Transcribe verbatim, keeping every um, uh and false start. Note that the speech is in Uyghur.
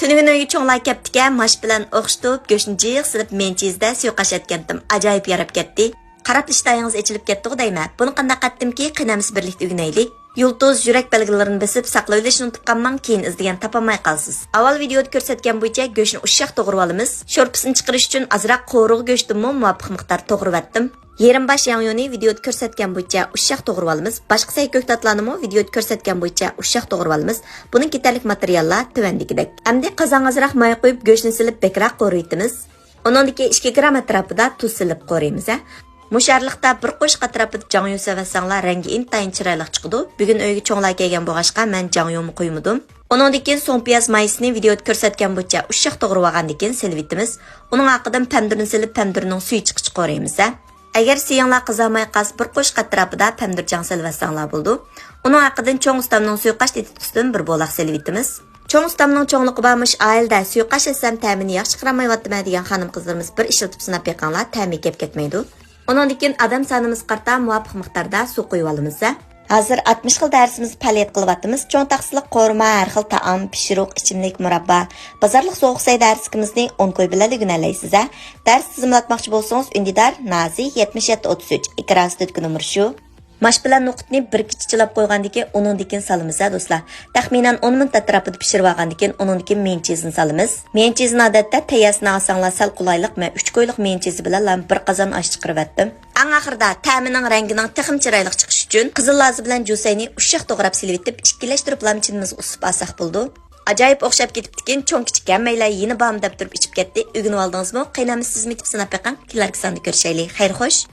تۈنۈگۈن ئۆيگە چوڭلار كەپتىكەن، ماش بىلەن ئوخشىتىپ، گۆشنى جىق سېلىپ، مېنچىزدە سۇيۇقئاش ئەتكەنتىم. ئاجايىپ ياراپ كەتتى. قاراپ ئىشتايىڭىز ئېچىلىپ كەتتىغۇ دەيمەن. بۇنى قانداق قاتتىمكى، قېنى ئەمىسە بىرلىكتە ئۆگىنەيلى. يۇلتۇز، يۈرەك بەلگىلىرىنى بېسىپ، ساقلاۋېلىشنى ئۇنتۇپ قالماڭ، كېيىن ئىزدىگەن تاپالماي قالىسىز. ئاۋۋال ۋىدېئودا كۆرسەتكەن بويىچە گۆشنى ئۇششاق توغرىۋالىمىز. شورپىسىنى چىقىرىش ئۈچۈن ئازراق قورۇغا گۆشتىنمۇ مۇۋاپىق مىقدار توغرىۋەتتىم. يېرىم باش ياڭيۇنى ۋىدېئودا كۆرسەتكەن بويىچە ئۇششاق توغرىۋالىمىز. باشقا سەي كۆكتاتلارنىمۇ ۋىدېئودا كۆرسەتكەن بويىچە ئۇششاق توغرىۋالىمىز. بۇنىڭ كېتەرلىك ماتېرىياللار تۆۋەندىكىدەك. ئەمدى قازانغا ئازراق ماي قۇيۇپ، گۆشنى سېلىپ بەكرەك قورۇيتىمىز. ئۇنىڭدىن كېيىن ئىككى گرام ئەتراپىدا تۇز سېلىپ قورۇيمىز، ھە. مۇشۇ ئارىلىقتا بىر قوشۇق ئەتراپىدا جاڭيۇ سېلىۋەتسەڭلار، رەڭگى ئىنتايىن چىرايلىق چىقىدۇ. بۈگۈن ئۆيگە چوڭلار كەلگەن بولغاچقا، مەن جاڭيۇمۇ قۇيمىدىم. ئۇنىڭدىن كېيىن سوڭ پىياز مايسىنى ۋىدېئودا كۆرسەتكەن بويىچە ئۇششاق توغرىۋالغاندىن كېيىن سېلىۋېتىمىز. ئۇنىڭ ئارقىدىن پەمىدۇرنى سېلىپ، پەمىدۇرنىڭ سۈيى چىققىچە قورۇيمىز، ھە. ئەگەر سېيىڭلار قىزارماي قالسا، بىر قوشۇق ئەتراپىدا پەمىدۇر جاڭ سېلىۋەتسەڭلار بولىدۇ. ئۇنىڭ ئارقىدىن چوڭ ئۇستامنىڭ سۇيۇقئاش تېتىتقۇسىدىن بىر بولاق سېلىۋېتىمىز. چوڭ ئۇستامنىڭ چوڭلۇقى بارمىش، ئائىلىدە سۇيۇقئاش ئەتسەم تەمىنى ياخشى چىقىرالمايۋاتىمەن دېگەن خانىم-قىزلىرىمىز بىر ئىشلىتىپ سىناپ بېقىڭلار، تەمى كەپ كەتمەيدۇ. ئۇنىڭدىن كېيىن ئادەم سانىمىزغا قارىتا مۇۋاپىق مىقداردا سۇ قۇيۇۋالىمىز، ھە. ھازىر ئاتمىش خىل دەرسىمىزدە پائالىيەت قىلىۋاتىمىز. چوڭ تاخسىلىق قورۇما، ھەر خىل تائام، پىشۇرۇق، ئىچىملىك، مۇراببا، بازارلىق سوغۇق سەي دەرسلىكىمىزنى ئون كوي بىلەن ئۆگىنەلەيسىز، ھە. دەرس تىزىملاتماقچى بولسىڭىز، ئۈندىدار، نازى، يەتمىش يەتتە ئوتتۇز ئۈچ، ئېكران ئۈستىدىكى نومۇر شۇ. ماش بىلەن نوقۇتنى بىر كېچە چىلاپ قويغاندىن كېيىن، ئۇنىڭدىن كېيىن سالىمىز، ھە، دوستلار. تەخمىنەن ئون مىنۇت ئەتراپىدا پىشۇرۇۋالغاندىن كېيىن، ئۇنىڭدىن كېيىن مېنچىزنى سالىمىز. مېنچىزنى ئادەتتە تەييارسىنى ئالساڭلار سەل قولايلىق، مەن ئۈچ كويلۇق مېنچىزى بىلەنلا بىر قازان ئاش چىقىرىۋەتتىم. ئەڭ ئاخىرىدا تەمىنىڭ رەڭگىنىڭ تېخىمۇ چىرايلىق چىقىشى ئۈچۈن قىزىل لازا بىلەن جۈسەينى ئۇششاق توغراپ سېلىۋېتىپ، ئىككىلەشتۈرۈپلام چىنىمىزغا ئۇسۇپ ئالساق بولىدۇ. ئاجايىپ ئوخشاپ كېتىپتىكىن، چوڭ كىچىك ھەممەيلەن يېنى بارمۇ دەپ تۇرۇپ ئىچىپ كەتتى. ئۆگىنىۋالدىڭىزمۇ؟ قېنى ئەمىسە سىزمۇ ئېتىپ سىناپ بېقىڭ. كېلەركى ساندا كۆرۈشەيلى. خەير خوش.